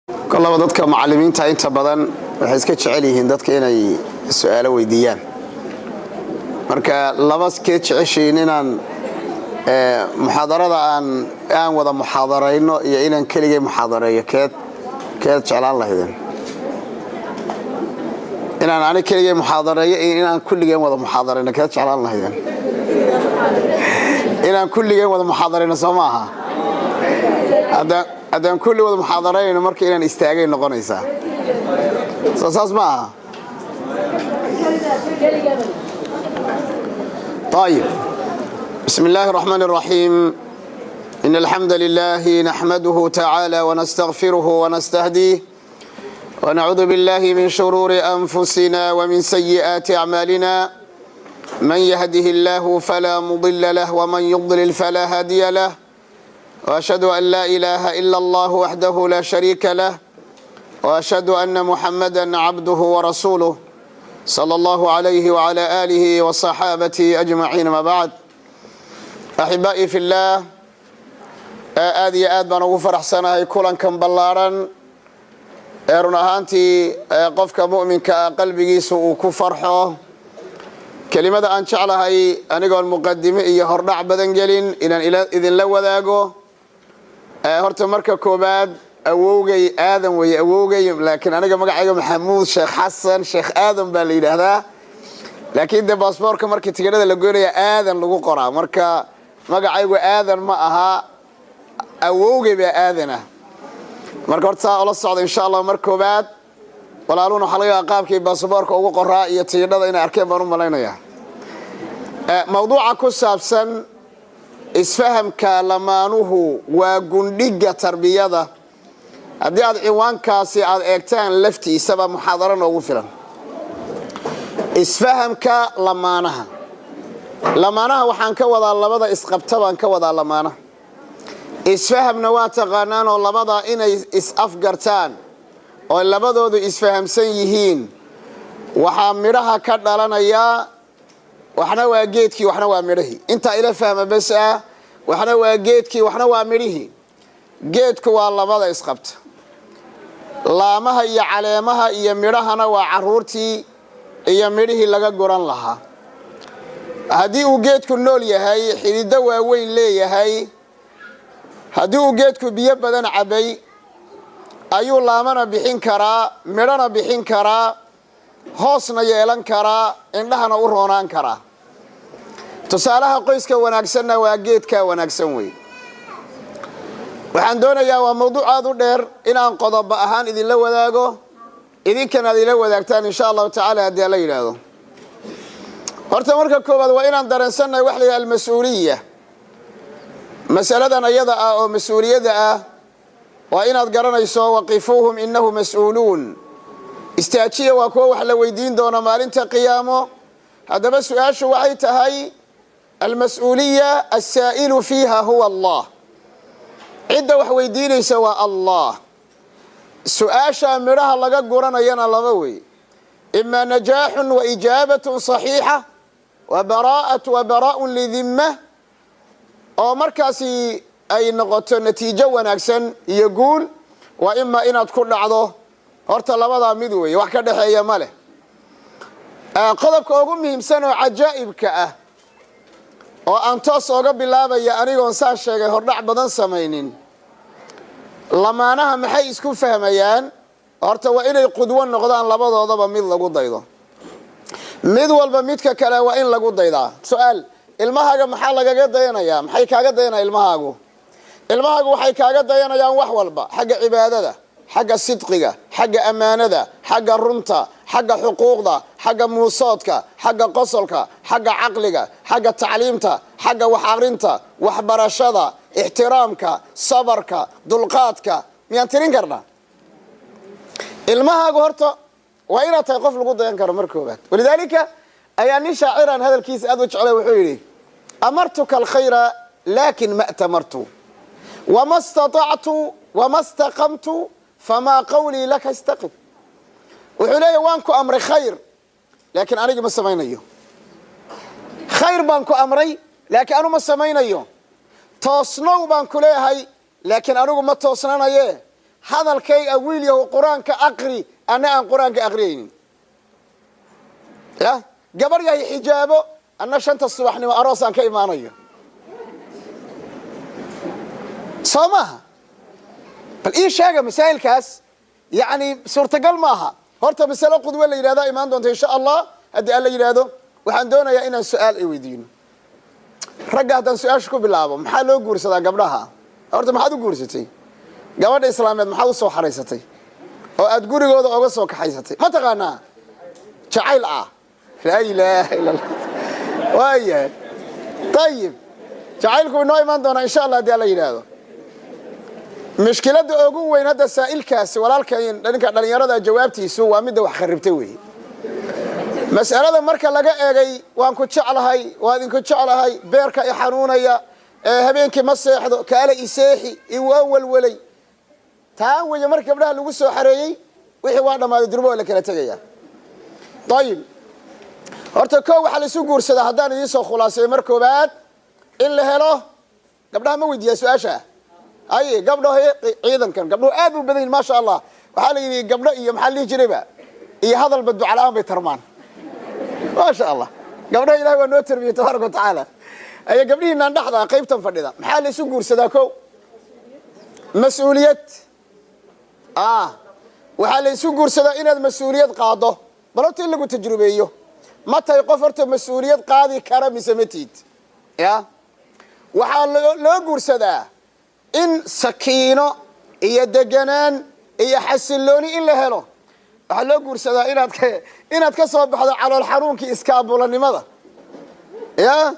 Kolaba dadka macalimiinta inta badan waxay iska jecel yihiin dadka inay su-aalo weydiiyaan. Marka laba kee jeceshiin, inaan muxaadarada aan wada muxaadarayno iyo inaan keligay muxaadareeyo? Keed jeclaan lahaydeen, inaan ani keligay muxaadareeyo iyo inaan kulligeen wada muxaadarayno? Keed jeclaan lahaydeen? Inaan kulligeen wada muxaadarayno, soo ma aha? Haddaan kulli wada muxaadaraynayno, marka inaan istaagay noqonaysaa, soo saas ma aha? طيب، بسم الله الرحمن الرحيم. إن الحمد لله نحمده تعالى ونستغفره ونستهديه، ونعوذ بالله من شرور أنفسنا ومن سيئات أعمالنا. من يهده الله فلا مضل له، ومن يضلل فلا هادي له. وأشهد أن لا إله إلا الله وحده لا شريك له، وأشهد أن محمدا عبده ورسوله، صلى الله عليه وعلى آله وصحابته أجمعين، ما بعد. أحبائي في الله، aad iyo aad baan ugu faraxsanahay kulankan ballaaran ee run ahaantii qofka mu'minka ah qalbigiisa uu ku farxo. Kelimada aan jeclahay, anigoon muqadime iyo hordhac badan gelin, inaan idinla wadaago, horta marka koobaad awowgay Aadan weeye awowgay, laakiin aniga magacayga Maxamuud Sheekh Xasan Sheekh Aadan baa la yidhaahdaa. Laakiin dee baasboorka markii tigidhada la goynaya Aadan lagu qoraa. Marka magacaygu Aadan ma aha, awowgay baa Aadan ah. Marka horta saa ola socda, insha Allah. Mar koobaad walaaluhuna waxaa laga yaaba qaabkii baasaboorka ugu qoraa iyo tigidhada inay arkeen baan u malaynayaa. Mawduuca ku saabsan isfahamka lamaanuhu waa gundhiga tarbiyada, haddii aad ciwaankaasi aad eegtaan laftiisaba muxaadaro noogu filan. Isfahamka lamaanaha, lamaanaha waxaan ka wadaa labada isqabta baan ka wadaa lamaanaha. Isfahamna waa taqaanaan, oo labada inay is-afgartaan oo labadoodu isfahamsan yihiin, waxaa midhaha ka dhalanayaa, waxna waa geedkii, waxna waa midhihii. Intaa ila fahma bes ah. Waxna waa geedkii, waxna waa midhihii. Geedku waa labada isqabta, laamaha iyo caleemaha iyo midhahana waa caruurtii iyo midhihii laga guran lahaa. Haddii uu geedku nool yahay, xidido waaweyn leeyahay, haddii uu geedku biyo badan cabay, ayuu laamana bixin karaa, midhona bixin karaa, hoosna yeelan karaa, indhahana u roonaan karaa. Tusaalaha qoyska wanaagsanna waa geedkaa wanaagsan wey. Waxaan doonayaa, waa mawduuc aad u dheer, inaan qodobo ahaan idinla wadaago, idinkana aad ila wadaagtaan, insha Allahu tacaala, haddii ala yidhaahdo. Horta marka koowaad waa inaan dareensannahay wax la yidhaha almas-uuliya. Masaladan ayada ah oo mas-uuliyadda ah waa inaad garanayso. وقفوهم إنهم مسؤولون. Istaajiya, waa kuwa wax la weydiin doona maalinta qiyaamo. Haddaba su-aashu waxay tahay: المسؤولية السائل فيها هو الله. Cidda wax weydiinaysa waa Allah. Su-aasha midhaha laga guranayana laba wey: إما نجاح وإجابة صحيحة وبراءة وبراء للذمة, oo markaasi ay noqoto natiijo wanaagsan iyo guul, waa imaa inaad ku dhacdo. Horta labadaa mid weeye, wax ka dhexeeya ma leh. Qodobka ugu muhiimsan oo cajaa'ibka ah oo aan toos ooga bilaabaya, anigoon saa sheegay hordhac badan samaynin, lamaanaha maxay isku fahmayaan? Horta waa inay qudwo noqdaan labadoodaba, mid lagu daydo. Mid walba midka kale waa in lagu daydaa. Su-aal: ilmahaaga maxaa lagaga dayanayaa? Maxay kaaga dayanaya ilmahaagu? Ilmahaagu waxay kaaga dayanayaan wax walba: xagga cibaadada, xagga sidqiga, xagga ammaanada, xagga runta, xagga xuquuqda, xagga muusoodka, xagga qosolka, xagga caqliga, xagga tacliimta, xagga wax aqrinta, waxbarashada, ixtiraamka, sabarka, dulqaadka. Miyaan tirin karnaa? Ilmahaagu horta waa inaad tahay qof lagu dayan karo mar koobaad. ولذلك ayaa nin shaaciran hadalkiisa aad u jeclay, wuxuu yidhi: أمرتك الخير لكن ما ائتمرت وما استطعت وما استقمت فما قولي لك استقم. Wuxuu leeyahy: waan ku amray khayr, laakiin anigi ma samaynayo. Khayr baan ku amray, laakiin anu ma samaynayo. Toosnow baan ku leeyahay, laakiin anigu ma toosnanaye. Hadalkayga, wiil yahu, Qur-aanka aqri, anna aan Qur-aanka aqriyaynin. Ya gabar yahay, xijaabo, anna 5ta subaxnimo aroos aan ka imaanayo. Soo maaha? Bal ii sheega masaa'ilkaas, yacni suurtagal maaha. Horta masalo qudwe la yidhahda imaan doonta, insha Allah, haddii Alla yidhaahdo. Waxaan doonayaa inaan su-aal ay weydiino ragga. Haddaan su-aasha ku bilaabo, maxaa loo guursadaa gabdhaha? Horta maxaad u guursatay gabadha islaameed? Maxaad usoo xaraysatay oo aad gurigooda oga soo kaxaysatay? Ma taqaanaa? Jacayl ah? Laa ilaaha illa Allah. Waayahay, ayib, jacaylku inoo imaan doonaa, insha Allah, haddii Alla yidhaahdo. Mushkiladda ugu weyn hadda saa'ilkaasi, walaalka ninka dhalinyarada, jawaabtiisu waa midda wax kharibtay weeye. Mas'alada marka laga eegay, waan ku jeclahay, waa idinku jeclahay, beerka i xanuunaya, habeenkii ma seexdo, kaala iseexi, iwaa welwelay, taa weeye. Marka gabdhaha lagu soo xareeyey, wixii waa dhammaaday, durbo waa la kala tegaya. Ayib, horta ko waxaa la isu guursadaa, haddaan idiin soo khulaaseeyo, mar koobaad in la helo. Gabdhaha ma weydiiyaa su-aasha? Aye, gabdho, ciidankan gabdhuhu aad u badan yihin, maasha Allah. Waxaa la yidhi gabdho iyo maxaa la dhihi jirayba iyo hadalba ducala-aan bay tarmaan. Maasha Allah, gabdhaha Ilahay waa noo tarbiyey, tabaaraka wa tacaala. Aye, gabdhihiinaan dhexda qaybtan fadhida, maxaa la isu guursadaa? Ko, mas-uuliyad. Waxaa la isu guursadaa inaad mas-uuliyad qaado. Bal horta in lagu tajrubeeyo, ma tahay qof horta mas-uuliyad qaadi kara mise ma tiid? Ya, waxaa loo guursadaa in sakiino iyo deganaan iyo xasilooni in la helo. Waxaa loo guursadaa inaad ka soo baxdo calool xanuunkii, iskaabulanimada, ya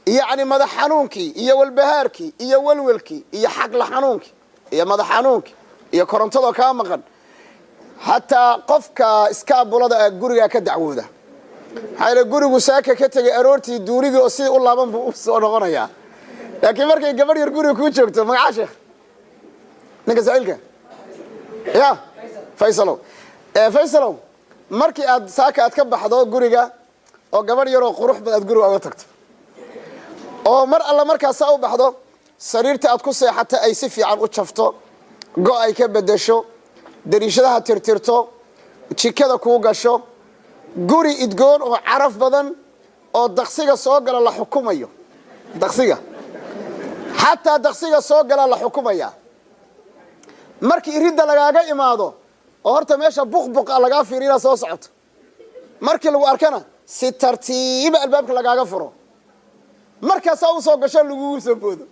yacni madax xanuunkii iyo walbahaarkii iyo welwelkii iyo xagla xanuunkii iyo madax xanuunkii iyo korontadoo kaa maqan. Xataa qofka iskaabulada ah gurigaa ka dacwooda. Maxaa yeele, gurigu saaka ka tegay aroortii, duunigii oo sidii u laaban buu u soo noqonayaa. Laakiin markay gabadh yar guriga kuu joogto, magacaa sheekh ninka saa'ilka, ya Faysalow, Faysalow, markii aad saaka aad ka baxdo guriga oo gabadh yaroo qurux bad aad guriga oga tagto, oo mar alla markaas saa u baxdo, sariirta aad ku seexata ay si fiican u jafto, go' ay ka bedesho, dariishadaha tirtirto, jikada kuu gasho, guri idgoon oo caraf badan oo daqsiga soo gala la xukumayo, daqsiga, xataa daqsiga soo gala la xukumaya. Markii iridda lagaaga imaado oo horta meesha buqbuqa lagaa fiiriyo inaad soo socoto, markii lagu arkana si tartiiba albaabka lagaaga furo, markaasaa u soo gasho lagugu soo boodo,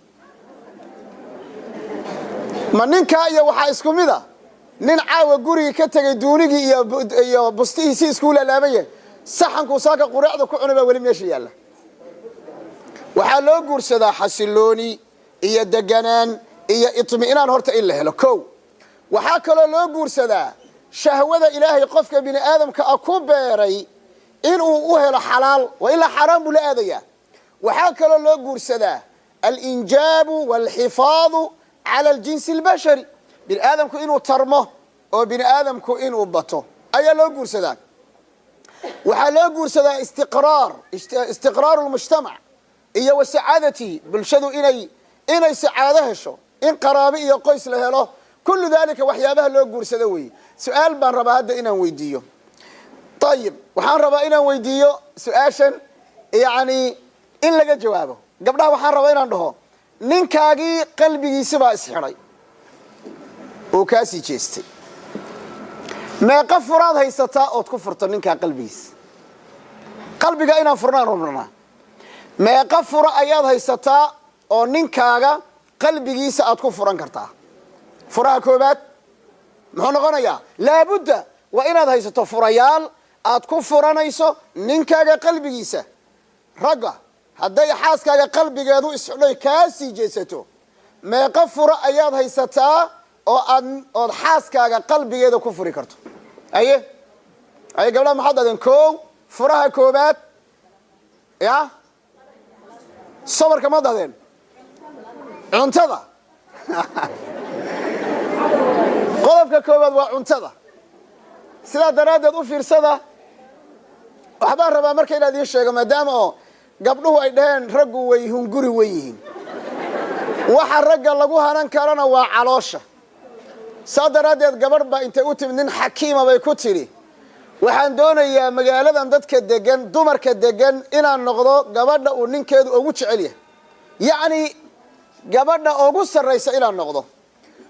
ma ninkaa iyo waxaa isku mid a nin caawa gurigii ka tegay, duunigii iyo bustihii si iskuu laalaaban yahay, saxankuu saaka quraacda ku cunay baa weli meesha yaalla? Waxaa loo guursadaa xasilooni iyo deganaan iyo itmi'naan horta in la helo, ko. Waxaa kaloo loo guursadaa shahwada Ilaahay qofka bini aadamka ah ku beeray inuu u helo xalaal, wa ilaa xaaraan buu la aadayaa. Waxaa kaloo loo guursadaa alinjaabu walxifaadu cala aljinsi albashari, bini aadamku inuu tarmo oo bini aadamku inuu bato ayaa loo guursadaa. Waxaa loo guursadaa istiqraaru lmujtamac iyo wa sacaadatihi, bulshadu inay sacaado hesho, in qaraabo iyo qoys la helo. Kullu dalika waxyaabaha loo guursado weeye. Su-aal baan rabaa hadda inaan weydiiyo. Ayib, waxaan rabaa inaan weydiiyo su-aashan, yacni in laga jawaabo. Gabdhaha waxaan rabaa inaan dhaho, ninkaagii qalbigiisi baa isxidhay oo kaasii jeestay. Meeqa furaad haysataa ood ku furto ninkaa qalbigiisa? Qalbiga inaan furnaan rabnaa. Meeqa furo ayaad haysataa oo ninkaaga qalbigiisa aad ku furan kartaa? Furaha koobaad muxuu noqonayaa? Laabudda waa inaad haysato furayaal aad ku furanayso ninkaaga qalbigiisa. Ragga, hadday xaaskaaga qalbigeedu isxidhoy kaa sii jeesato, meeqa furo ayaad haysataa oo aad ood xaaskaaga qalbigeeda ku furi karto? Aye, aye, gabdhaha, maxaad adeen? Kow, furaha koobaad ya sabarka ma dadeen? Cuntada. Qodobka koowaad waa cuntada. Sidaa daraaddeed u fiirsada, waxbaan rabaa marka inaad ii sheego, maadaama oo gabdhuhu ay dhaheen raggu way hunguri wen yihiin, waxa ragga lagu hanan karana waa caloosha. Saa daraaddeed gabadh baa intay u timid nin xakiima bay ku tidhi, waxaan doonayaa magaaladan dadka degan, dumarka degan, inaan noqdo gabadha uu ninkeedu ugu jecel yahay, yacni gabadha ugu sarraysa inaan noqdo.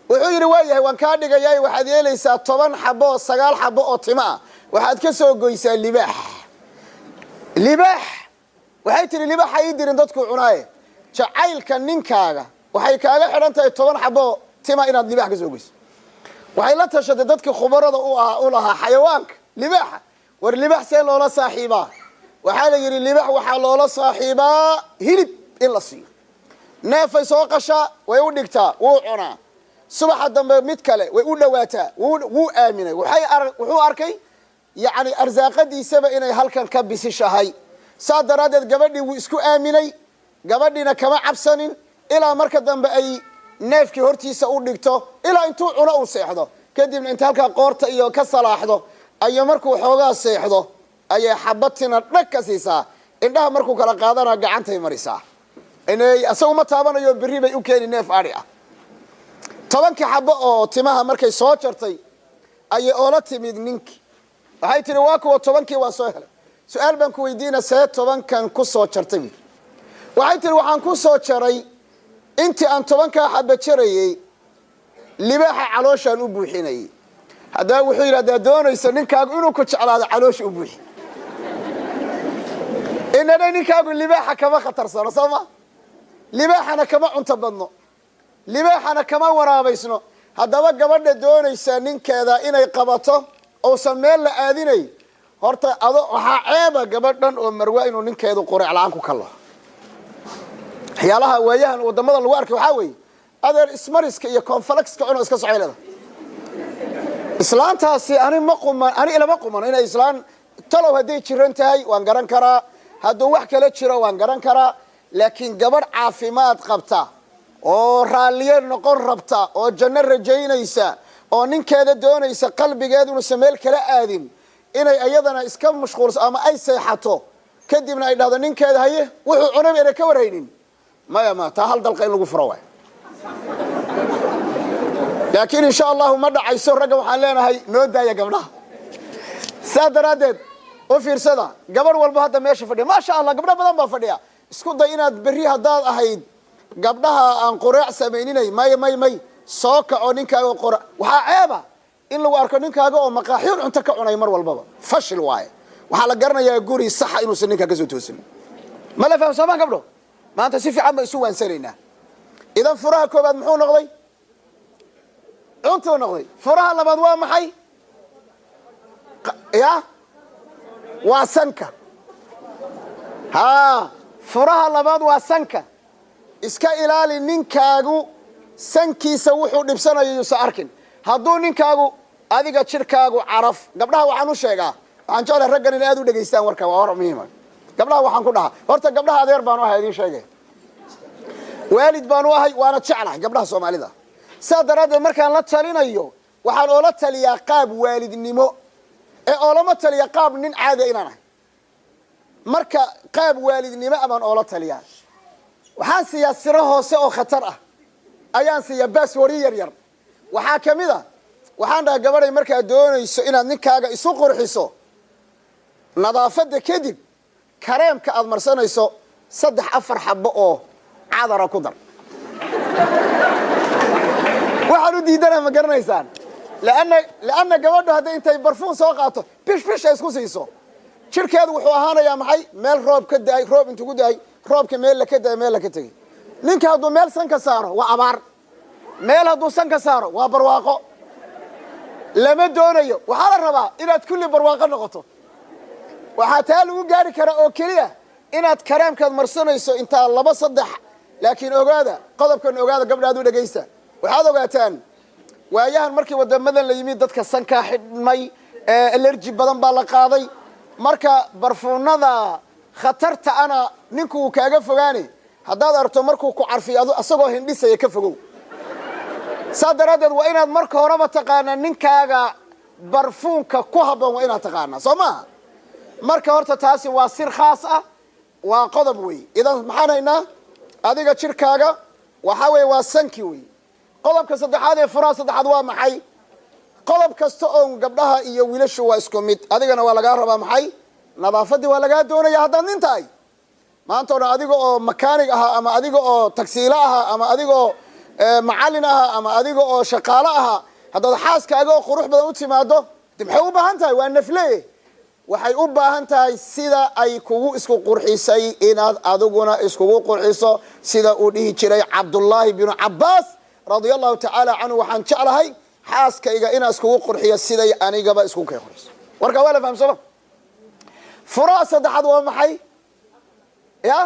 Wuxuu yidhi, waa yahay, waan kaa dhigayaa. Waxaad yeelaysaa 10 xabo oo 9 xabo oo timo ah waxaad ka soo goysaa libaax. Libaax? Waxay tidhi, libaax ha ii dirin, dadkuu cunaaye. Jacaylka ninkaaga waxay kaaga xidhan tahay 10 xabo tima inaad libaax ka soo goyso. Waxay la tashatay dadkii khubarada u lahaa xayawaanka libaaxa. War, libaax see loola saaxiibaa? Waxaa la yidhi, libaax waxaa loola saaxiibaa hilib in la siiyo. Neefay soo qashaa, way u dhigtaa, wuu cunaa. Subaxa dambe mid kale way u dhawaataa, wuu aaminay. Wuxuu arkay yacni arsaaqadiisaba inay halkan ka bisishahay. Saa daraaddeed gabadhii wuu isku aaminay, gabadhiina kama cabsanin ilaa marka dambe ay neefkii hortiisa u dhigto, ilaa intuu cuno uu seexdo. Kadibna inta halkaa qoorta iyo ka salaaxdo ayo markuu xoogaa seexdo ayay xabatina dhag ka siisaa. Indhaha markuu kala qaadana gacantay marisaa. Isagu ma taabanayo, berri bay u keeni neef adhi ah. 10-kii xabo oo timaha markay soo jartay ayay oola timid ninkii. Waxay tihi, waa kuwa 10-kii, waan soo helay. Su-aal baan ku weydiina, see 10-kan ku soo jartay? Buui. Waxay tihi, waxaan ku soo jaray intii aan 10-kaa xaba jarayey libaaxa calooshaan u buuxinayay. Haddaba wuxuu yidhi, haddaad doonayso ninkaagu inuu ku jeclaado, caloosha u buuxi. Inana ninkaagu libaaxa kama khatarsano, soo ma? Libaaxana kama cunto badno, libaaxana kama waraabaysno. Haddaba gabadha doonaysa ninkeeda inay qabato uusan meel la aadinay, horta ado waxaa ceeba gabadhan oo marwa inuu ninkeedu qureec la-aan ku kallo. Waxyaalaha waayahan wadamada lagu arkay waxaa weeye, adeer, ismariska iyo cornflakeska cuno, iska socay leeda islaantaasi. Ani ma quman, ani ilama qumano inay islaan talow. Hadday jiran tahay waan garan karaa, hadduu wax kala jiro waan garan karaa, laakiin gabadh caafimaad qabta oo raalliye noqon rabta oo janno rajaynaysa oo ninkeeda doonaysa, qalbigeedu inuusan meel kala aadin, inay iyadana iska mashquulso ama ay seexato, kadibna ay dhahdo ninkeeda haye, wuxuu cunayba inay ka warhaynin, maya, ma taa hal dalqa in lagu furo waay. Laakiin insha Allahu ma dhacayso. Ragga waxaan leenahay, noo daaya gabdhaha. Saa daraaddeed u fiirsada, gabadh walba hadda meesha fadhiya, maasha Allah, gabdho badan baa fadhiya. Isku day inaad berri haddaad ahayd gabdhaha aan qureec samayninay, may may may, soo kaco ninkaaga qora. Waxaa ceeba in lagu arko ninkaaga oo maqaaxiyun cunto ka cunay mar walbaba. Fashil waaye. Waxaa la garanayaa guri saxa inuusan ninkaa kasoo toosin. Ma la faham soomaa gabdho? Maanta si fiican baan isu waansanaynaa. Idan furaha koobaad muxuu noqday? Cuntuu noqday. Furaha labaad waa maxay? Ya, waa sanka. Ha, furaha labaad waa sanka. Iska ilaali ninkaagu sankiisa wuxuu dhibsanayo yuusan arkin. Hadduu ninkaagu adiga jidhkaagu caraf, gabdhaha waxaan u sheegaa, waxaan jeclahay raggan inay aad u dhegaystaan warka, waa war muhiima. Gabdhaha waxaan ku dhahaa, horta gabdhaha adeer baan u ahay, idiin sheegay, waalid baan u ahay, waana jeclahay gabdhaha Soomaalida. Saa daraaddeed markaan la talinayo waxaan oola taliyaa qaab waalidnimo ee oolama taliya qaab nin caadiya inaan ahay. Marka qaab waalidnimo abaan oola taliyaa. Waxaan siiyaa siro hoose oo khatar ah ayaan siiyaa, baaswari yar yar. Waxaa ka mid a, waxaan dhaha, gabadhay, markaad doonayso inaad ninkaaga isu qurxiso, nadaafadda kadib kareemka aad marsanayso saddex afar xabo oo cadara ku dar. Waxaan u diidana ma garanaysaan? Lianna gabadhu hadday intay barfuun soo qaato bish bish ay isku siiso, jirkeedu wuxuu ahaanayaa maxay? Meel roob ka daay, roob intuu ku daay, roobka meel la ka daay, meel la ka tegey. Ninka hadduu meel sanka saaro waa abaar, meel hadduu sanka saaro waa barwaaqo. Lama doonayo. Waxaa la rabaa inaad kulli barwaaqo noqoto. Waxaa taa lagu gaari karaa oo keliya inaad kareemkaad marsanayso intaa laba saddex. Laakiin ogaada qodobkan, ogaada gabdha, aad u dhegaysta. Waxaad ogaataan, waayahan markii wadamadan la yimid, dadka sankaa xidhmay, allergy badan baa la qaaday. Marka barfuunada khatarta ana ninku uu kaaga fogaane. Haddaad aragto markuu ku carfiyo asagoo hindhisaya, ka fogow. Saa daraaddeed waa inaad marka horeba taqaanaa ninkaaga barfuunka ku habboon, waa inaad taqaanaa, soo maaha? Marka horta taasi waa sir khaas ah, waa qodob wey. Idan maxaan haynaa? Adiga jirkaaga waxaa weeye waa sanki wey. Qodobka saddexaad ee furaha saddexaad waa maxay? Qodob kasta oon gabdhaha iyo wiilashu waa isku mid. Adigana waa lagaa rabaa maxay? Nadaafaddii waa lagaa doonaya haddaad nin tahay. Maanta o dhan adiga oo makaanig ahaa, ama adiga oo tagsiilo ahaa, ama adiga oo macallin ahaa, ama adiga oo shaqaalo ahaa, haddaad xaaskaaga oo qurux badan u timaado, de maxay u baahan tahay? Waa nafle. Waxay u baahan tahay sida ay kugu isku qurxisay inaad adiguna iskugu qurxiso, sida uu dhihi jiray Cabdullaahi binu Cabaas radia Allahu tacaala canhu: "Waxaan jeclahay xaaskayga inaan iskugu qurxiyo siday anigaba iskugu kay qurxiso." Warkaa waa la faham, sooma? Furaha saddexaad waa maxay? Ya,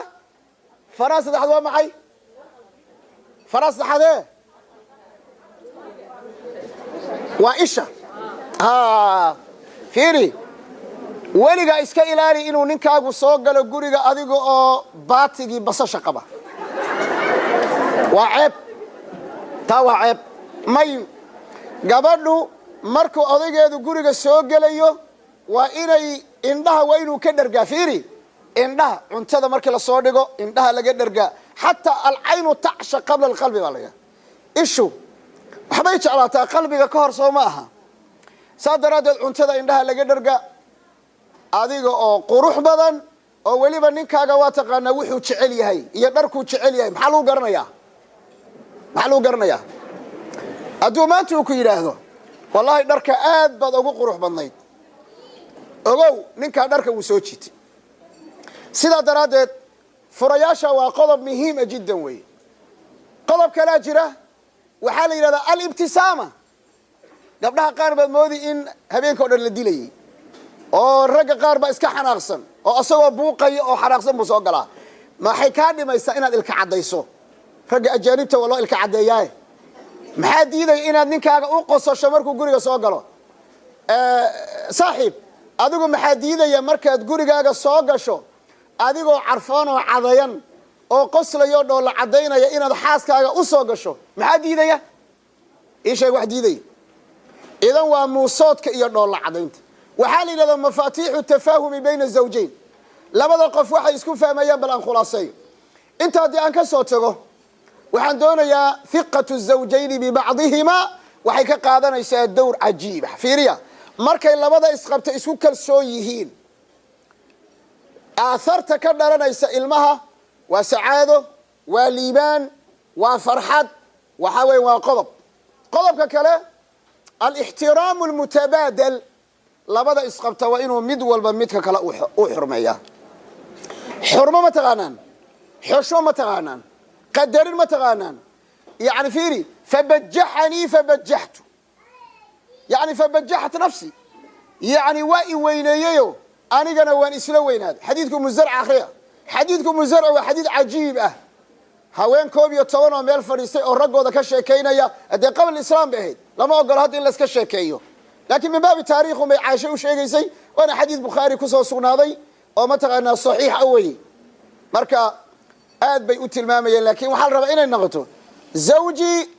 faraha saddexaad waa maxay? Faraha saddexaad waa isha. Ha, fiiri, weligaa iska ilaali inuu ninkaagu soo galo guriga adiga oo baatigii basasha qaba. Waa ceeb, taa waa ceeb. May, gabadhu markuu odaygeedu guriga soo gelayo waa inay indhaha, waa inuu ka dhergaa. Fiiri, indhaha cuntada markii lasoo dhigo indhaha laga dhergaa. Xataa alcaynu tacsha qabla alqalbi baa laga. Ishu waxbay jeclaataa qalbiga ka hor, soo ma aha? Saas daraaddeed cuntada indhaha laga dherga. Adiga oo qurux badan oo weliba ninkaaga waa taqaanaa wuxuu jecel yahay iyo dharkuu jecel yahay. Maxaa lagu garanayaa? Maxaa lagu garanayaa? Hadduu maanta uu ku yidhaahdo: "Wallaahi, dharka aad baad ugu qurux badnayd," ogow ninkaa dharka wuu soo jiitay. Sidaa daraaddeed furayaasha waa qodob muhiima jiddan weeye. Qodob kalaa jira, waxaa la yidhahdaa alibtisaama. Gabdhaha qaar baad moodi in habeenka o dhan la dilayay, oo ragga qaar baa iska xanaaqsan, oo isagoo buuqaya oo xanaaqsan buu soo galaa. Maxay kaa dhimaysaa inaad ilka caddayso? Ragga ajaanibta waa loo ilka caddeeyaaye. Maxaa diidaya inaad ninkaaga u qososho markuu guriga soo galo? Saaxiib, adigu maxaa diidaya markaad gurigaaga soo gasho adigoo carfoon oo cadayan oo qoslaya oo dhoolla caddaynaya inaad xaaskaaga u soo gasho? Maxaa diidaya? Ii sheeg wax diidaya. Idan waa muusoodka iyo dhoolla caddaynta. Waxaa la yidhahdaa mafaatiixu tafaahumi bayna zawjayn, labada qof waxay isku fahmayaan. Bal aan khulaaseeyo inta. Haddii aan ka soo tago, waxaan doonayaa hiqatu zawjayni bibacdihimaa waxay ka qaadanaysaa dowr cajiiba. Fiiriya, markay labada isqabta isku kalsoon yihiin, aatharta ka dhalanaysa ilmaha waa sacaado, waa liibaan, waa farxad. Waxaa weya waa qodob. Qodobka kale, alixtiraamu almutabaadal. Labada isqabta waa inuu mid walba midka kale u xurmeeyaa. Xurmo ma taqaanaan? Xosho ma taqaanaan? Qadarin ma taqaanaan? Yani fiiri: fabajaxanii fabajaxtu, yani fabajaxat nafsi, yani waa i weyneeyeyo anigana waan isla weynaaday. Xadiidku Umu Zarc akhriya. Xadiidku Umu Zarc waa xadiid cajiib ah. Haween 11 oo meel fadhiistay oo raggooda ka sheekaynaya, haddee qabl islaam bay ahayd, lama ogolo hadda in layska sheekeeyo, laakiin min baabi taariikhun bay Caashe u sheegaysay. Waana xadiid Bukhaari kusoo sugnaaday oo mataqaanaa saxiix a weye. Marka aad bay u tilmaamayeen, lakin waxaa la rabaa inay noqoto zawji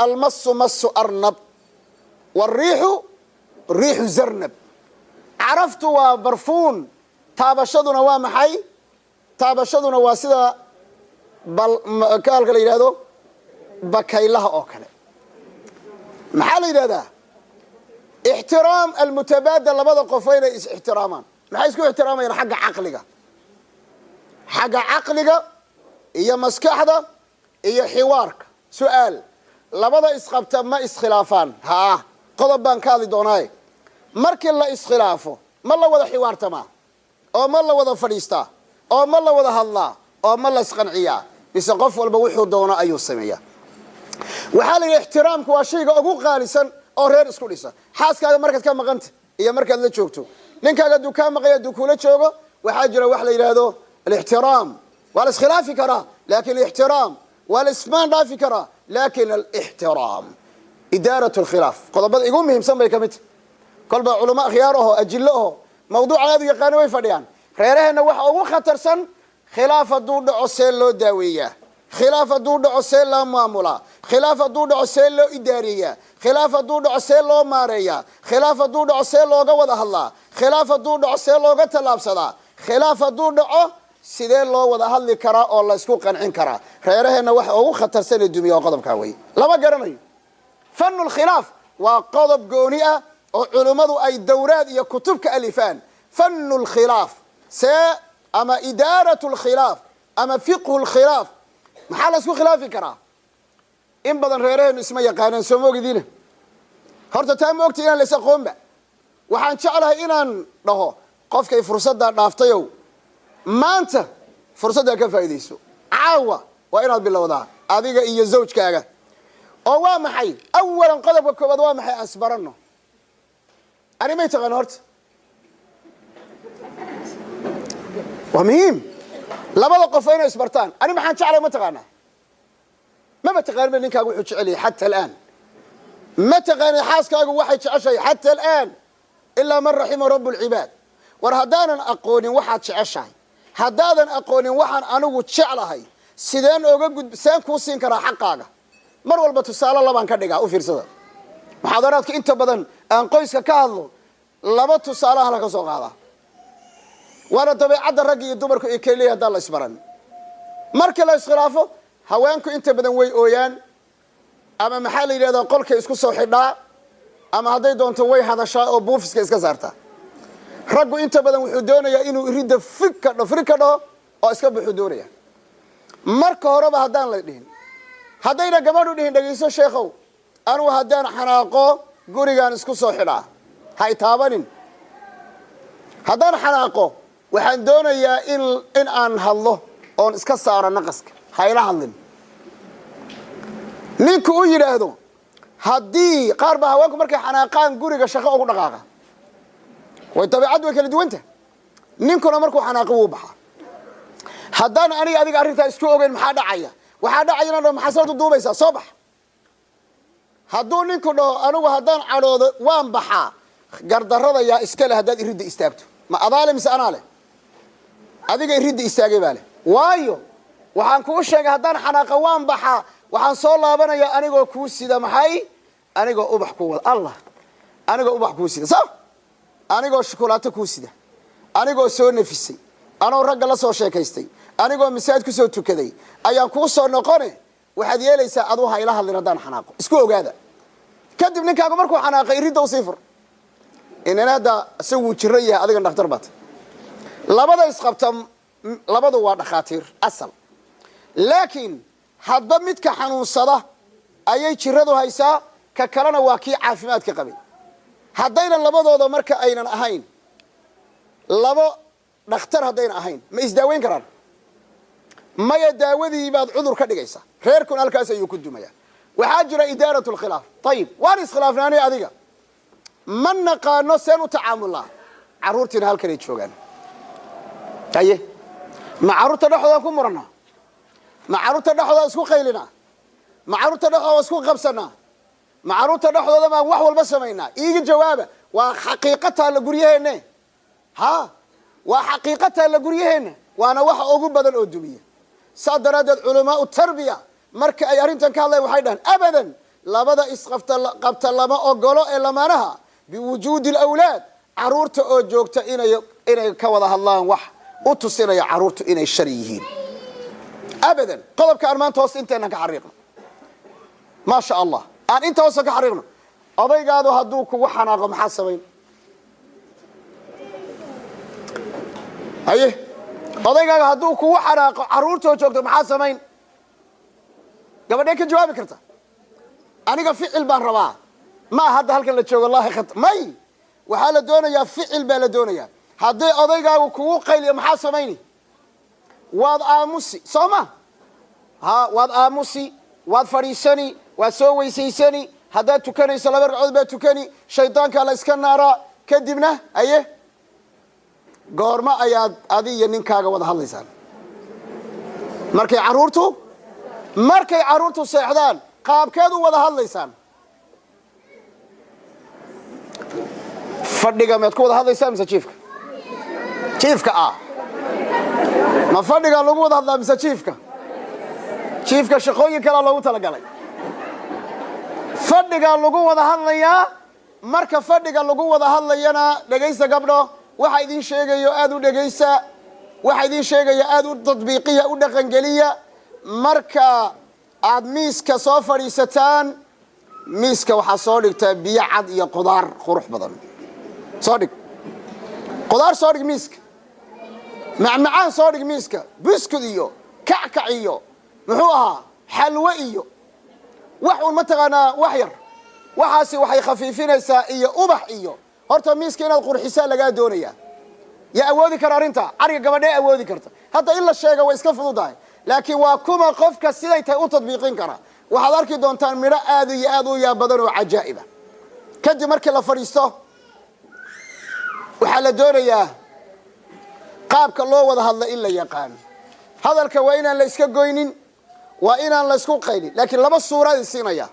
almasu masu arnab wاriixu riixu zarnab. Caraftu waa barfuun, taabashaduna waa maxay? Taabashaduna waa sida kaalka la yidhahdo bakaylaha oo kale. Maxaa la yidhahdaa? Ixtiraam almutabaadal. Labada qof waa inay is ixtiraamaan. Maxay isku ixtiraamayaan? Xagga caqliga, xagga caqliga iyo maskaxda iyo xiwaarka. Su-aal: labada isqabta ma iskhilaafaan? Haa, qodob baan ka hadli doonaaye. Markii la iskhilaafo, ma la wada xiwaartamaa, oo ma la wada fadhiistaa, oo ma la wada hadlaa, oo ma la isqanciyaa, mise qof walba wuxuu doono ayuu sameeyaa? Waxaa la yidhi ixtiraamku waa shayga ugu qaalisan oo reer isku dhisa. Xaaskaaga markaad ka maqanta iyo markaad la joogto, ninkaaga hadduu kaa maqaya, hadduu kula joogo, waxaa jira wax la yidhaahdo alixtiraam. Waa la iskhilaafi karaa, lakin alixtiraam. Waa la ismaan dhaafi karaa, lakin alixtiraam. Idaarat alkhilaaf qodobada igu muhiimsan bay ka mid tahy. Kolba culamo akhyaar aho, ajillo aho, mawduucan aad u yaqaano way fadhiyaan. Reeraheenna waxa ugu khatarsan, khilaaf hadduu dhaco see loo daaweeyaa? Khilaaf hadduu dhaco see loo maamulaa? Khilaaf hadduu dhaco see loo idaareeyaa? Khilaaf hadduu dhaco see loo maareeyaa? Khilaaf hadduu dhaco see looga wada hadlaa? Khilaaf hadduu dhaco see looga tallaabsadaa? Khilaaf hadduu dhaco sidee loo wada hadli karaa oo la isku qancin karaa? Reeraheenna waxa ugu khatarsan ee dumiya oo qodobkaa wey. Lama garanayo fanu lkhilaaf. Waa qodob gooni ah oo culummadu ay dowraad iyo kutub ka alifaan. Fanu lkhilaaf see ama idaarat lkhilaaf ama fiqhu lkhilaaf. Maxaa la isku khilaafi karaa? In badan reeraheenu isma yaqaanaan, soo ma ogidina? Horta taa ma ogta inaan la is aqoonba. Waxaan jeclahay inaan dhaho qofkay fursaddaa dhaaftayow, maanta fursaddaa ka faa'iidayso. Caawa waa inaad bilowdaa adiga iyo zawjkaaga. Oo waa maxay? Awalan, qodobka koowaad waa maxay? Aan isbaranno. Ani may taqaano horta waa muhiim labada qof waa inay isbartaan. Ani maxaan jeclay ma taqaanaa? Maba taqaanin ninkaagu wuxuu jecel yahay xata alaan. Ma taqaanin xaaskaagu waxay jeceshahay xata alaan, ilaa man raxima rabu lcibaad. War haddaanan aqoonin waxaad jeceshahay, haddaadan aqoonin waxaan anigu jeclahay, sideen oga gud, seen kuu siin karaa xaqaaga? Mar walba tusaale labaan ka dhigaa, u fiirsada. Muxaadaraadka inta badan aan qoyska ka hadlo laba tusaalaha laga soo qaadaa, waana dabeecadda ragga iyo dumarku ay kala leeyahay. Haddaan la isbaran, marka la iskhilaafo, haweenku inta badan way ooyaan, ama maxaa la yidhahdaa, qolkay isku soo xidhaa, ama hadday doonto way hadashaa oo buufiska iska saartaa. Raggu inta badan wuxuu doonayaa inuu iridda fig ka dho, frig ka dhaho oo iska buxuu doonaya. Marka horeba haddaan la dhihin, haddayna gabadhu dhihin, "Dhegayso sheekhow, anugu haddaan xanaaqo gurigaan isku soo xidhaa, hay taabanin. Haddaan xanaaqo waxaan doonayaa in aan hadlo oon iska saaro naqaska, hayla hadlin," ninku u yidhaahdo. Haddii qaar baa haweenku markay xanaaqaan guriga shaqo ugu dhaqaaqa. Way dabeicaddu way kala duwanta. Ninkuna markuu xanaaqo wuu baxaa. Haddaan aniga adiga arrintaa isku ogeyn, maxaa dhacaya? Waxaa dhacaya inaan dhaho, "Maxaa soo duduubaysaa? Soo bax." Hadduu ninku dhaho, "Anigu haddaan cadhoodo waan baxaa," gardarrada yaa iska leh? Haddaad iridda istaagto, ma adaa le mise anaa leh? Adiga iridda istaagay baa leh. Waayo, waxaan kuu sheegay haddaan xanaaqa waan baxaa. Waxaan soo laabanayaa anigoo kuu sida maxay? Anigoo ubax kuu wada, Allah, anigoo ubax kuu sida, so anigoo shukulaato kuu sida, anigoo soo nafisay, anoo ragga la soo sheekaystay, anigoo masaajid kusoo tukaday ayaan kuu soo noqone. Waxaad yeelaysaa, aduu ha ila hadlin haddaan xanaaqo. Isku ogaada. Kadib ninkaagu markuu xanaaqay iridda usii fur. Inan hadda isagu wuu jiran yahay, adigan dhakhtar baata. Labada isqabta labadu waa dhakhaatiir asal, laakiin hadba midka xanuunsada ayay jiradu haysaa, ka kalena waa kii caafimaadka qabay. Haddayna labadooda marka aynan ahayn labo dhakhtar, haddayna ahayn, ma isdaaweyn karaan? Maya. Daawadii baad cudur ka dhigaysaa, reerkuna halkaas ayuu ku dumaya. Waxaa jira idaarat lkhilaaf. Ayib, waan iskhilaafnaanay, adiga ma naqaano seen u tacaamulnaa. Carruurtiina halkanay joogaan. Haye, ma carruurta dhexdoodan ku murannaa? Ma carruurta dhexdooda isku qaylinaa? Ma carruurta dhexdooda isku qabsanaa? Ma carruurta dhexdooda baan wax walba samaynaa? Iiga jawaaba. Waa xaqiiqo taalla guryaheenne. Ha, waa xaqiiqo taalla guryaheenna, waana waxa ugu badan oo dumiya. Saas daraaddeed culamaau tarbiya marka ay arrintan ka hadlayan waxay dhahaan, abadan labada isqabta qabta lama ogolo ee lamaanaha biwujuudi alawlaad, carruurta oo joogta, inay ka wada hadlaan wax u tusinaya carruurtu inay shar yihiin abadan. Qodobka aan maanta hoos inteenan ka xariiqno, maa sha Allah, aan inta hoosta ka xariiqno. Odaygaadu hadduu kugu xanaaqo, maxaa samayn? Haye, odaygaaga hadduu kugu xanaaqo carruurtoo joogto, maxaa samayn? Gabadhee ka jawaabi karta? Aniga ficil baan rabaa. Ma hadda halkan la joogo lahi khat may. Waxaa la doonayaa ficil baa la doonayaa. Haddii odaygaagu kugu qayliyo, maxaa samayni? Waad aamusi, soo ma? Ha, waad aamusi, waad fadhiisani, waad soo weysaysani. Haddaad tukanayso laba ragcood baad tukani. Shaydaankaa la iska naaraa. Kadibna aye, goormo ayaad adi iyo ninkaaga wada hadlaysaan? Markay carruurtu seexdaan. Qaabkeed u wada hadlaysaan? Fadhiga maad ku wada hadlaysaan mise jiifka? Jiifka ah. Ma fadhiga lagu wada hadlaa mise jiifka? Jiifka shaqooyin kalea loogu talagalay. Fadhiga lagu wada hadlayaa. Marka fadhiga lagu wada hadlayana, dhegaysta gabdho, waxa idin sheegayo aada u dhegaysta, waxa idin sheegaya aada u tadbiiqiya, u dhaqangeliya. Marka aad miiska soo fadhiisataan, Miiska waxaa soo dhigtaa biyo cad iyo qudaar qurux badan. Soo dhig qudaar, soo dhig miiska, macmacaan soo dhig miiska, buskud iyo kackac iyo muxuu ahaa, xalwe iyo wax uun mataqaanaa, wax yar. Waxaasi waxay khafiifinaysaa, iyo ubax iyo horta miiska inaad qurxisaa lagaa doonayaa. Yaa awoodi kara arrinta? Cariga gabadhee awoodi karta? Hadda in la sheega way iska fududahay, laakiin waa kuma qofka siday tahay u tadbiiqin kara? Waxaad arki doontaan midho aad iyo aad u yaab badan oo cajaa'iba. Kadib markii la fadhiisto, waxaa la doonayaa qaabka loo wada hadla in la yaqaano. Hadalka waa inaan la iska goynin, waa inaan la isku qaylin. Laakiin laba suuraad siinaya.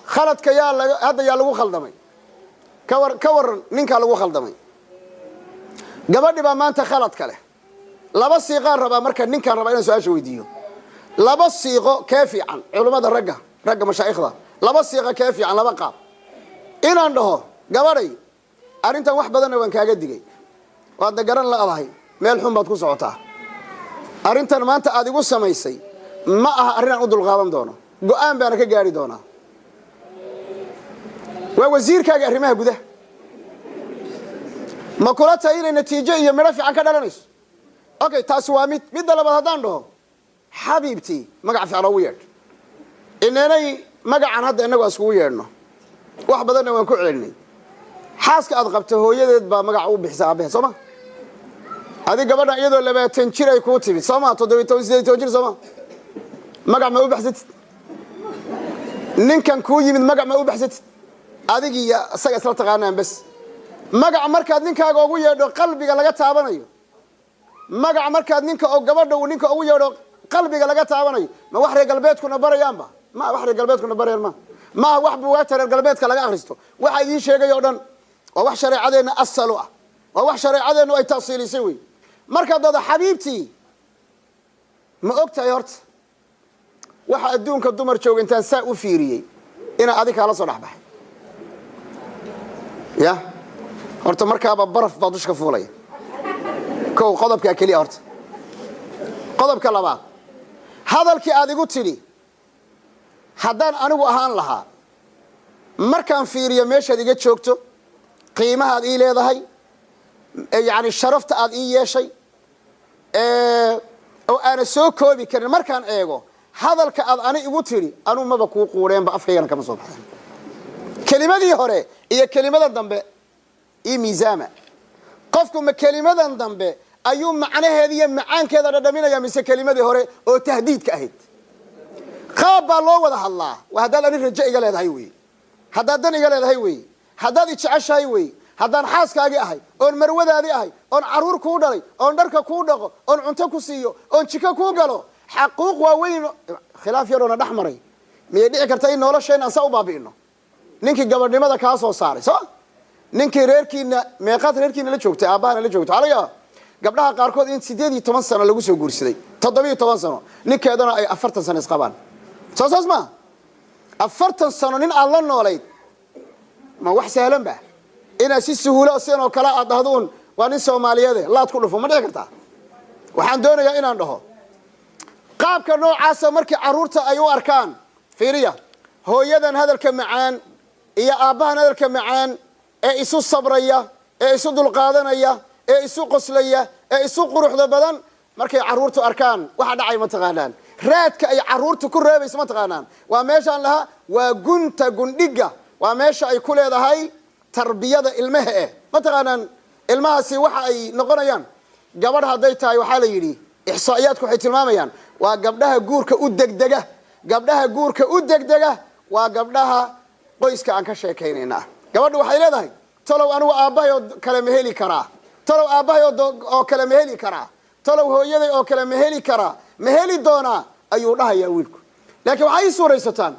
Khaladka yaa hadda yaa lagu khaldamay? Ka waran ninkaa lagu khaldamay? Gabadhi baa maanta khaladka leh. Laba siiqaan rabaa marka ninkaan rabaa inaan su-aasha weydiiyo. Laba siiqo kee fiican? Culummada ragga, ragga mashaa'ikhda, laba siiqo kee fiican? Laba qaab. Inaan dhaho: "Gabadhay, arrintan wax badanna waan kaaga digay, waadna garan la'dahay, meel xun baad ku socotaa. Arrintan maanta aad igu samaysay ma aha arrin aan u dulqaadan doono, go'aan baana ka gaari doonaa." Waa wasiirkaaga arrimaha gudaha. Ma kula tahay inay natiijo iyo midho fiican ka dhalanayso? Okay, taasi waa mid. Midda labaad, haddaan dhaho: "Xabiibtii," magac fiican oogu yeedh. Inanay magacan hadda innagu iskugu yeedhno, wax badanna waan ku celinay. Xaaska aad qabto hooyadeed baa magaca u bixisa aabahe, soo ma? Adi gabadhan iyadoo 20 jir ay kuu timid, soo ma? 17, 18 jir, soo ma? Magac ma u baxsatid? Ninkan kuu yimid magac ma u baxsatid? Adigiiyo isaga isla taqaanaan bes. Magac markaad ninkaaga ugu yeedho qalbiga laga taabanayo, magac markaad ninka oo gabadha uu ninka ugu yeedho qalbiga laga taabanayo, ma wax reer galbeedkuna barayaanba? Ma wax reer galbeedkuna barayaan? Ma wax buugaagta reer galbeedka laga akhristo. Waxa idiin sheegay o dhan waa wax shareecadeenna asal u ah, waa wax shareecadeennu ay tasiilisay wey. Markaad dado: "Xabiibtii, ma og tahay horta waxa adduunka dumar jooga intaan saa u fiiriyey inaa adig kaala soo dhexbaxay?" Ya horta markaaba baraf baa dushka fuulaya. Kow, qodobkaa keliya horta. Qodobka labaad, hadalkii aad igu tidhi, haddaan anigu ahaan lahaa, markaan fiiriyo meeshaad iga joogto, qiimahaad ii leedahay, yacni sharafta aad ii yeeshay oo aana soo koobi karin, markaan eego hadalka aad ani igu tidhi, anuu maba kuu quudheenba, afkaygana kama soo baxeen. Kelimadii hore iyo kelimada dambe ii miisaama. Qofku ma kelimadan dambe ayuu macnaheeda iyo macaankeeda dhadhaminaya, mise kelimadii hore oo tahdiidka ahayd? Qaab baa loo wada hadlaa. Waa haddaad ani rajo iga leedahay wey, haddaad dan iga leedahay wey, haddaad ijeceshahay wey. Haddaan xaaskaagii ahay, oon marwadaadii ahay, oon caruur kuu dhalay, oon dharka kuu dhaqo, oon cunto ku siiyo, oon jiko kuu galo, xaquuq waaweyn, khilaaf yaroona dhex maray, miyay dhici karta in nolosheenna aan saa u baabi'ino? Ninkii gabadhnimada kaa soo saaray, soo ninkii reerkiina, meeqaad reerkiina la joogtay, aabbahana la joogtay? Waxaa laga yaabaa gabdhaha qaarkood in 18 sano lagu soo guursaday, 17 sano, ninkeedana ay 40 sano isqabaan. Soo saas maa? 40 sano nin aad la noolayd ma wax sahlan ba inaad si suhuulo sidan oo kale aad dhahdo un "Waa nin Soomaaliyeede, laad ku dhufo"? Ma dhici kartaa? Waxaan doonayaa inaan dhaho, qaabka noocaasa markii carruurta ay u arkaan, fiiriya, hooyadan hadalka macaan iyo aabbahan hadalka macaan ee isu sabraya, ee isu dulqaadanaya, ee isu qoslaya, ee isu quruxda badan, markay carruurtu arkaan, waxa dhacay ma taqaanaan? Raadka ay carruurta ku reebayso ma taqaanaan? Waa meeshaan lahaa, waa gunta gundhiga, waa meesha ay ku leedahay tarbiyada ilmaha. Ma taqaanaan ilmahaasi waxa ay noqonayaan? Gabadh hadday tahay, waxaa la yidhi, ixsaa'iyaadku waxay tilmaamayaan, waa gabdhaha guurka u degdega. Gabdhaha guurka u degdega waa gabdhaha qoyska aan ka sheekaynayna. Gabadhu waxay leedahay: "Talow anigu aabbahay oo kale ma heli karaa? Talow aabbahay oo kale ma heli karaa? Talow hooyaday oo kale ma heli karaa? Ma heli doonaa?" ayuu dhahayaa wiilku. Laakiin waxay ii suuraysataan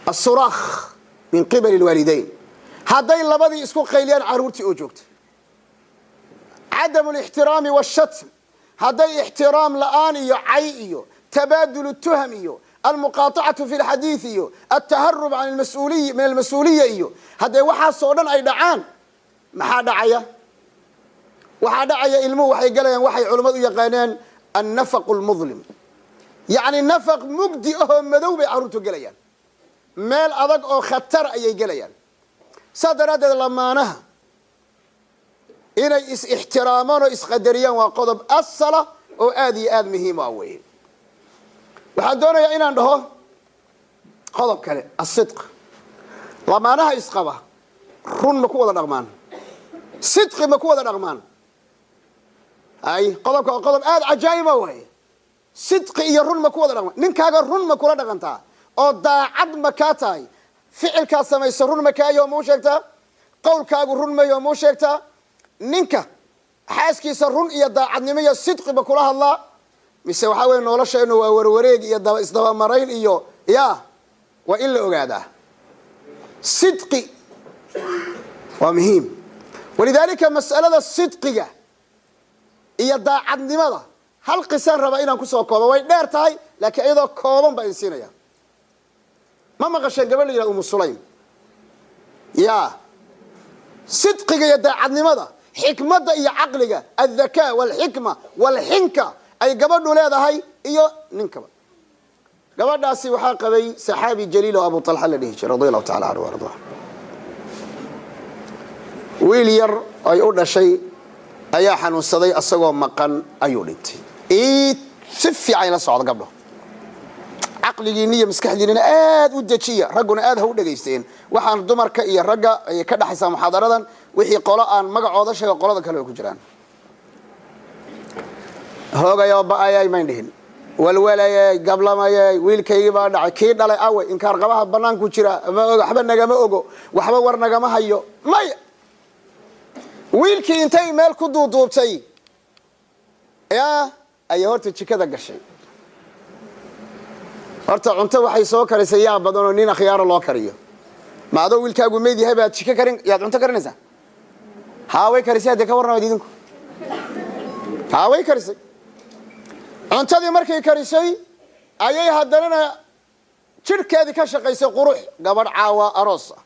الصراخ من قبل الوالدين, hadday labadii isku qayliyaan carruurtii oo joogta, عدم الاحترام والشتم, hadday ixtiraam la'aan iyo cay iyo تبادل التهم iyo المقاطعة في الحديث iyo التهرب عن المسؤولية من المسؤولية iyo hadday waxaasoo dhan ay dhacaan, maxaa dhacaya? Waxaa dhacaya ilmuhu waxay galayaan waxay culummadu u yaqaaneen النفق المظلم. Yacni nafaq mugdi ahoo madow bay carruurtu gelayaan, meel adag oo khatar ayay gelayaan. Saas daraaddeed lamaanaha inay is-ixtiraamaan oo isqadariyaan waa qodob asala oo aada iyo aada muhiim ah weeye. Waxaan doonayaa inaan dhaho qodob kale, asidq. Lamaanaha isqaba run ma ku wada dhaqmaan? Sidqi ma ku wada dhaqmaan? Ay, qodobka waa qodob aada cajaa'iba waaye. Sidqi iyo run ma ku wada dhaqmaan? Ninkaaga run ma kula dhaqantaa oo daacad ma kaa tahay? Ficilkaad samayso run ma kaayo ma u sheegtaa? Qowlkaagu run mayo ma u sheegtaa? Ninka xaaskiisa run iyo daacadnimo iyo sidqi ma kula hadlaa, mise waxaa weye nolosheenu waa warwareeg iyo isdabamarayn iyo ya? Waa in la ogaadaa, sidqi waa muhiim. Walidaalika mas'alada sidqiga iyo daacadnimada hal qisaan rabaa inaan kusoo koobo. Way dheer tahay, laakiin iyadoo kooban baa in siinaya. Ma maqasheen gabadh la yidhahdo Umu Sulaym? Ya sidqiga iyo daacadnimada, xikmadda iyo caqliga, aldakaa walxikma walxinka ay gabadhu leedahay iyo ninkaba. Gabadhaasi waxaa qabay saxaabi jaliil oo Abu Talxa la dhihi jiray, radi Allahu tacala canhu ardaa. Wiil yar ay u dhashay ayaa xanuunsaday, asagoo maqan ayuu dhintay. Si fiican ila socda gabdho, caqligiinni iyo maskaxdiinina aad u dejiya, ragguna aad ha u dhegaysteen. Waxaan dumarka iyo ragga ayay ka dhexaysaa muxaadaradan. Wixii qolo aan magacooda sheego, qolada kale way ku jiraan. Hoogayoo ba-ayay mayn dhihin, walwalayay, gablamayay, wiilkaygii baa dhacay, kii dhalay awe, inkaar qabaha banaanku jira, ma ogo, waxba nagama ogo, waxba war nagama hayo. Maya, wiilkii intay meel ku duuduubtay ya ayay horta jikada gashay. Horta cunto waxay soo karisay yaa badan oo nin akhyaaro loo kariyo. Ma adoo wiilkaagu meyd yahay baad jiko karin, yaad cunto karinaysaa? Haa, way karisay. Haddee ka warramaad idinku? Haa, way karisay cuntadii. Markay karisay ayay haddanana jidhkeedii ka shaqaysay, qurux, gabadh caawa aroos ah.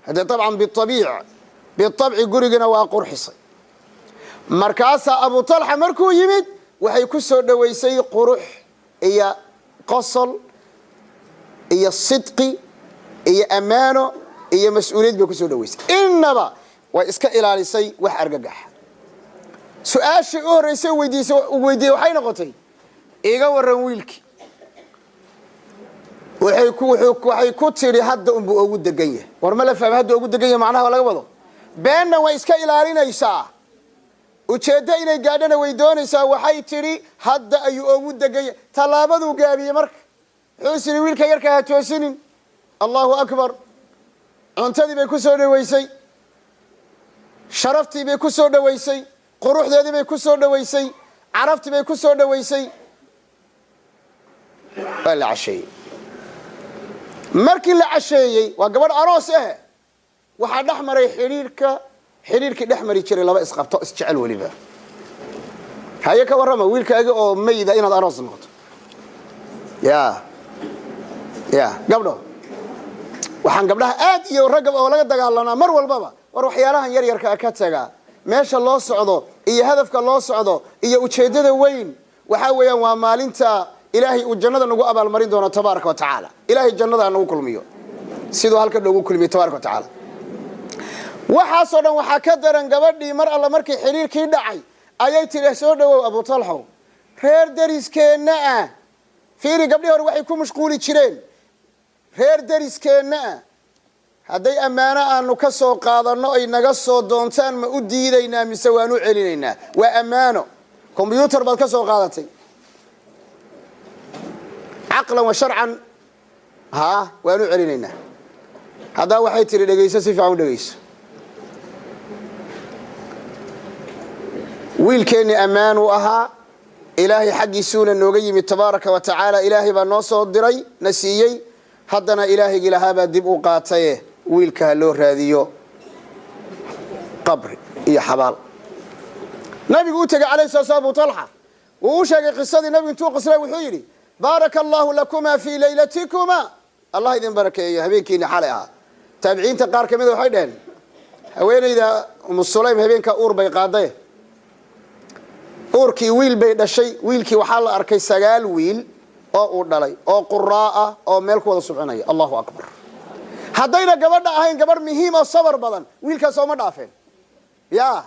Haddee dabcan biabiic biabci gurigina waa qurxisay. Markaasaa Abu Talxa markuu yimid waxay ku soo dhoweysay qurux iyo qosol iyo sidqi iyo ammaano iyo mas-uuliyad bay kusoo dhoweysay. Innaba way iska ilaalisay wax argagaxa. Su-aashii u horreysay weydiisay weydiiyey waxay noqotay: "Iga waran wiilkii?" Waxay ku tidhi: "Hadda unbuu ugu degan yahay." War ma la fahmay? Hadda ugu degan yahay macnaha laga wado, beenna way iska ilaalinaysaa, ujeeddo inay gaadhana way doonaysaa. Waxay tidhi: "Hadda ayuu ugu degan yahay." Tallaabaduu gaabiyey marka, wuxuu is yidhi: "Wiilka yarka ha toosinin." Allahu akbar! Cuntadii bay ku soo dhoweysay, sharaftii bay ku soo dhoweysay, quruxdeedii bay ku soo dhoweysay, caraftii bay ku soo dhoweysay. Waa la casheeyey. Markii la casheeyey, waa gabadh aroos ah, waxaa dhex maray xidhiirka, xidhiirkii dhex mari jiray laba isqabto isjecel weliba. Haye, ka warrama wiilkaagi oo mayda inaad aroos noqoto? Ya gabdho, waxaan gabdhaha aad iyo ragga oo laga dagaalanaa mar walbaba, war waxyaalahan yar yarkaa ka taga. Meesha loo socdo iyo hadafka loo socdo iyo ujeeddada weyn waxaa weeyaan waa maalinta Ilaahay uu jannada nagu abaalmarin doono, tabaaraka wa tacaala. Ilaahay jannada nagu kulmiyo siduu halka noogu kulmiyo, tabaraka wa tacaala. Waxaasoo dhan waxaa ka daran gabadhii mar alla markii xidhiirkii dhacay ayay tidhi: "Soo dhowow, Abu Talxow, reer deriskeenna ah." Fiiri, gabdhii hore waxay ku mashquuli jireen reer deriskeenna ah hadday ammaano aanu ka soo qaadanno ay naga soo doontaan, ma u diidaynaa mise waan u celinaynaa? Waa ammaano, kombyuutar baad ka soo qaadatay. Caqlan wa sharcan, haa, waan u celinaynaa. Haddaa waxay tihi: "Dhegayso, si fiican u dhegayso. Wiilkeenni ammaan uu ahaa, Ilaahay xaggiisuuna nooga yimid, tabaaraka wa tacaala. Ilaahay baa noo soo diray, na siiyey. Haddana Ilaahaygi lahaabaa dib u qaataye, wiilka ha loo raadiyo qabri iyo xabaal." Nabigu u tegey alayh sala slam. Abu Talxa wuu u sheegay qisadii. Nabigu intuu qoslay wuxuu yidhi: "Baaraka allahu lakuma fii laylatikuma." Allah idin barakeeyo habeenkiini xalay ahaa. Taabiciinta qaar ka mida waxay dhaheen haweenayda Umu Sulaym habeenkaa uur bay qaaday. Uurkii wiil bay dhashay. Wiilkii waxaa la arkay 9 wiil oo uu dhalay oo quraa ah oo meel ku wada subcinaya. Allahu akbar! Haddayna gabadha ahayn gabadh muhiim oo sabar badan, wiilkaas ooma dhaafeen. Ya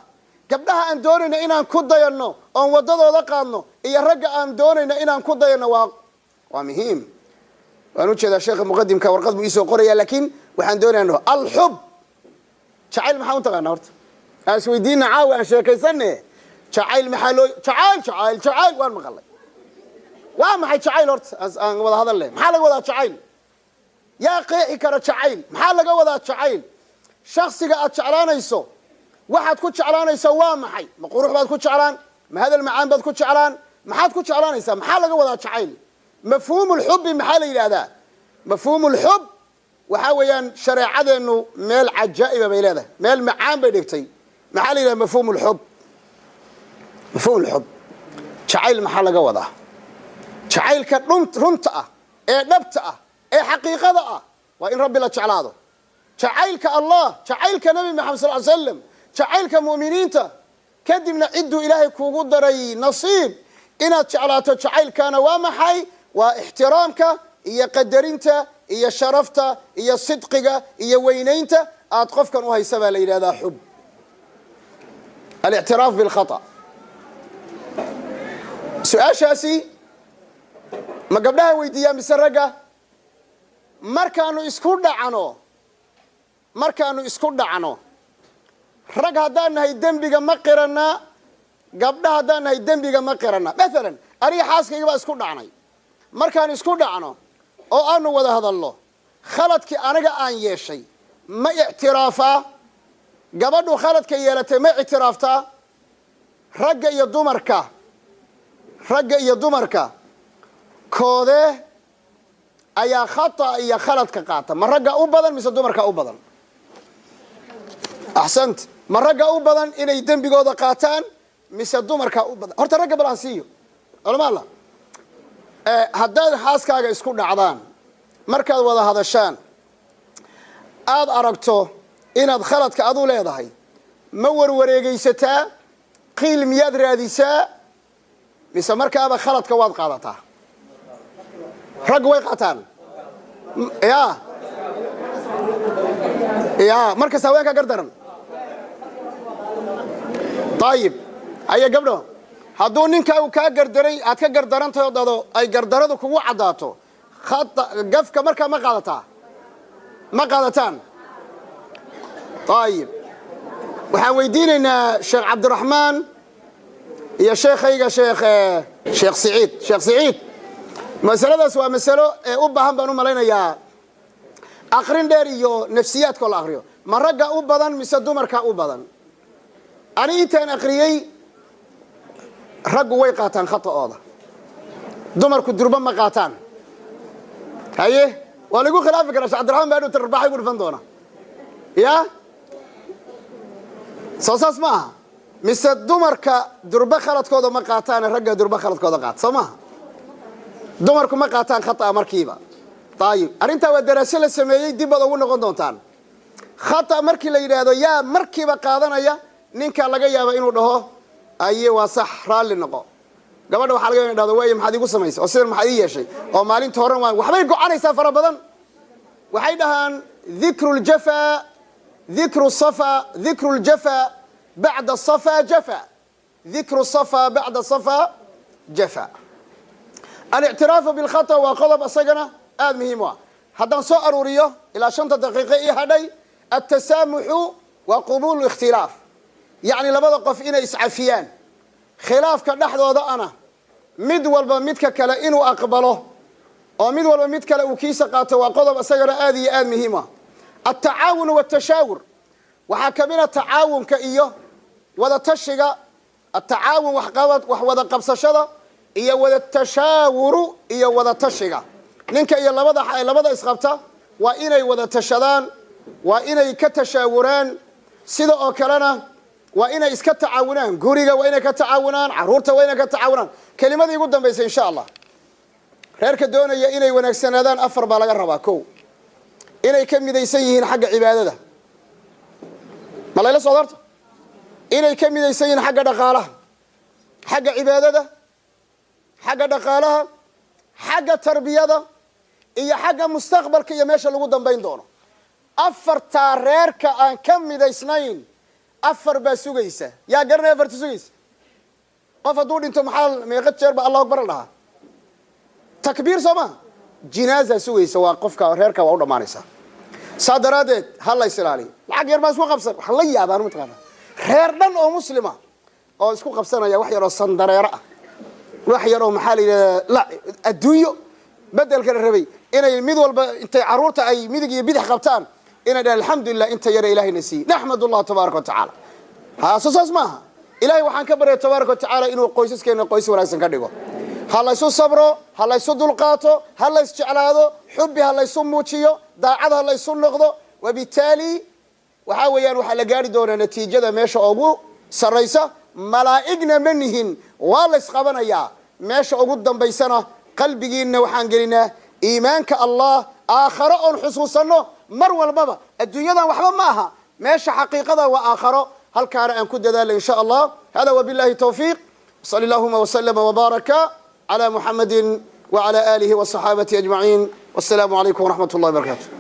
gabdhaha aan doonayna inaan ku dayanno oon waddadooda qaadno iyo ragga aan doonayna inaan ku dayanno waa muhiim. Waan ujeedaa, sheekha muqadimka warqad buu iisoo qoraya, laakiin waxaan doonaya alxub, jacayl. Maxaa u taqaana horta? Aan isweydiina caawi, aan sheekaysane. Jacayl maxaa loo jacayl, jacayl, jacayl waan maqalay. Waa maxay jacayl horta? Aan wada hadal leh. Maxaa laga wadaa jacayl? Yaa qeexi kara jacayl? Maxaa laga wadaa jacayl? Shaksiga aad jeclaanayso, waxaad ku jeclaanaysaa waa maxay? Ma qurux baad ku jeclaan? Ma hadal macaan baad ku jeclaan? Maxaad ku jeclaanaysaa? Maxaa laga wadaa jacayl? Mafhuum lxubi maxaa la yidhahdaa? Mafhuum lxub waxaa weeyaan, shareecadeennu meel cajaa'iba bay leedahay, meel macaan bay dhigtay. Maxaa la yidhahda mafhuum lxub? Mafhuum lxub, jacayl maxaa laga wadaa? Jacaylka runta ah ee dhabta ah ee xaqiiqada ah waa in Rabbi la jeclaado, jacaylka Allah, jacaylka Nabi Maxamed sal ly slam, jacaylka mu'miniinta. Kadibna cidduu Ilaahay kuugu daray nasiib inaad jeclaato. Jacaylkana waa maxay? Waa ixtiraamka iyo qadarinta iyo sharafta iyo sidqiga iyo weynaynta aad qofkan u haysa baa la yidhahdaa xub. Alictiraaf bilkhata. Su-aashaasi ma gabdhaha weydiiyaa mise ragga? Markaanu isku dhacno, rag haddaan nahay dembiga ma qiranaa? Gabdha haddaan nahay dembiga ma qiranaa? Maalan, aniga xaaskayga baa isku dhacnay. Markaan isku dhacno oo aanu wada hadalno, khaladkii aniga aan yeeshay ma ictiraafaa? Gabadhu khaladka yeelatay ma ictiraaftaa? Ragga iyo dumarka koodee ayaa khata iyo khaladka qaata? Ma ragga u badan mise dumarka u badan? Axsant. Ma ragga u badan inay dembigooda qaataan mise dumarka u badan? Horta ragga bal aan siiyo. Culama allah, haddaad xaaskaaga isku dhacdaan, markaad wada hadashaan aada aragto inaad khaladka adu leedahay, ma warwareegaysataa? Qiil miyaad raadisaa mise markaaba khaladka waad qaadataa? Raggu way qaataan. Ya markasta haweenkaa gardaran. Ayib, aya gabdho, hadduu ninkaa uu kaa gardaray, aad ka gardarantahay oo dado ay gardaradu kugu caddaato, gafka markaa ma qaadataa? Ma qaadataan? Ayib, waxaan weydiinaynaa Sheekh Cabdiraxmaan iyo sheekhayga Sheekh Siciid. Sheekh Siciid, masaladaas waa masalo ee u baahan baan u malaynayaa aqrin dheer iyo nafsiyaadkoo la aqriyo. Ma ragga u badan mise dumarka u badan? Ani intaan aqriyey, raggu way qaataan khata'ooda, dumarku durba ma qaataan. Haye, waa lagu khilaafi karaa. Shek Cabdiraxman baa dhowta rarbaaxay ku dhufan doona. Ya soo saas ma aha? Mise dumarka durba khaladkooda ma qaataane, ragga durba khaladkooda qaata? Soo maaha? Dumarku ma qaataan khata'a markiiba. Ayib, arrintaa waa daraaso la sameeyey, dib baad ugu noqon doontaan. Khata markii la yidhaahdo, yaa markiiba qaadanaya? Ninka laga yaaba inuu dhaho: "Aye, waa sax, raalli noqo." Gabadha waxaa laga yaba ina dhahdo: "Waaye, maxaad igu samaysay oo sidan maxaad ii yeeshay?" Oo maalinta horan waa waxbay gocanaysaa fara badan. Waxay dhahaan dikru ljafa, dikru safa, dikru ljafa bacda safa jafa, dikru safa bacda safa jafa. Alictiraafu bilkhata waa qodob isagana aada muhiim u ah. Haddaan soo aruuriyo ilaa 5ta daqiiqe ii hadhay, altasaamuxu waa qubuulu ikhtilaaf, yacni labada qof inay iscafiyaan khilaafka dhexdooda ana, mid walba midka kale inuu aqbalo oo mid walba mid kale uu kiisa qaato, waa qodob isagana aada iyo aada muhiim u ah. Altacaawun waltashaawur waxaa kamid a tacaawunka iyo wada tashiga. Atacaawun, waxqabad, wax wada qabsashada, iyo wada tashaawuru iyo wada tashiga. Ninka iyo labada isqabta waa inay wada tashadaan, waa inay ka tashaawuraan. Sida oo kalena waa inay iska tacaawunaan, guriga waa inay ka tacaawunaan, caruurta waa inay ka tacaawunaan. Kelimadii ugu dambaysa, insha Allah, reerka doonaya inay wanaagsanaadaan afar baa laga rabaa. Ko, inay ka midaysan yihiin xagga cibaadada. Ma layla socdo horta? Inay ka midaysan yihiin xagga dhaqaalaha. Xagga cibaadada, xagga dhaqaalaha, xagga tarbiyada iyo xagga mustaqbalka iyo meesha lagu dambayn doono. Afartaa reerka aan ka midaysnayn, afar baa sugaysa. Yaa garanaya afarta sugaysa? Qof hadduu dhinto, maxaa meeqa jeer ba "Allahu akbar" la dhahaa? Takbiir, soo maha? Jinaaza sugaysa. Waa qofka reerka waa u dhammaanaysaa. Saa daraaddeed ha la is ilaaliyo. Lacag yar baa isku qabsan. Waxaan la yaabaan, mataqaana, reer dhan oo muslima oo isku qabsanaya wax yar oo sandareero ah, wax yar oo, maxaa la yidhahdaa, la adduunyo. Bedelka la rabay inay mid walba intay carruurta ay midig iyo bidix qabtaan, inay dhahan: "Alxamdulilah, inta yara ilahayna siiyey, naxmad Allah tabaaraka wa tacaala." Haaso saas maaha. Ilahay waxaan ka baryay tabaaraka wa tacaala inuu qoysaskeena qoys wanaagsan ka dhigo. Ha laysu sabro, ha laysu dulqaato, ha lays jeclaado, xubbi ha laysu muujiyo, daacad ha laysu noqdo. Wabitaali waxaa weeyaan waxaa la gaari doonaa natiijada meesha ugu sarraysa. Malaa'igna ma nihin, waa laysqabanayaa. Meesha ugu dambaysana qalbigiinna waxaan gelinaa iimaanka Allah, aakharo oon xusuusanno mar walbaba. Adduunyadan waxba ma aha, meesha xaqiiqada waa aakharo. Halkaana aan ku dadaala, in sha Allah. Hada wabillahi tawfiiq. Sal allahuma wslama wbaaraka clى muxamadi wعlى alihi وصaxaabatihi ajmaciin. Wasalaamu calaykum wraxmat اllahi barakatu.